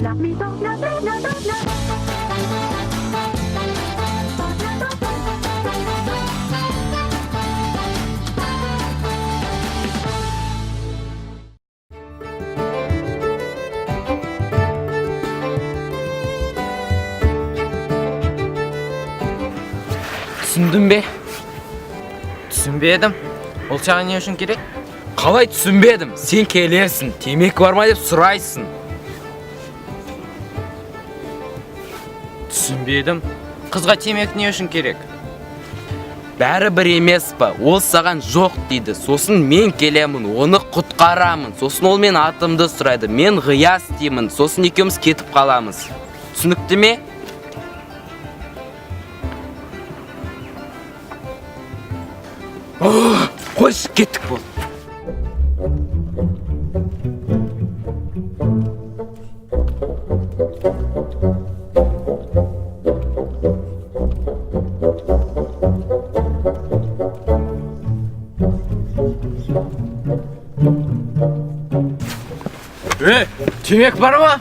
Түсіндің бе? Түсінбедім. Ол саған не үшін керек? Қалай түсінбедім? Сен келесің, темекі бар ма деп сұрайсың. Түсінбедім. Қызға темекі не үшін керек? Бәрібір емес па? Ол саған жоқ дейді. Сосын мен келемін, оны құтқарамын. Сосын ол мен атымды сұрайды. Мен Ғияс деймін. Сосын екеуміз кетіп қаламыз. Түсінікті ме? Ох, қойшы, кеттік бол. Е, темекі бар ма?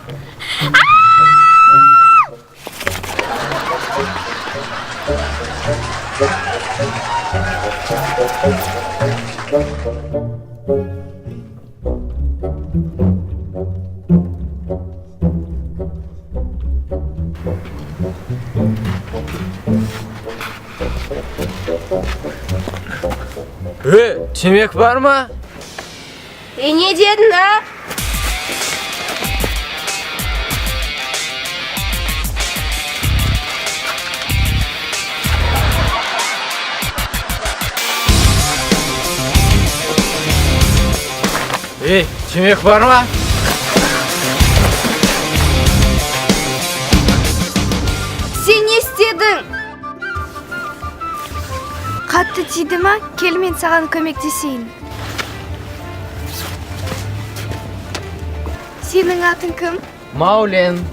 Е, темекі бар ма? Е, не дедің, а? Ей, темекі бар ма? Сен не істедің? Қатты тиді ма? Кел, мен саған көмектесейін. Сенің атың кім? Маулен.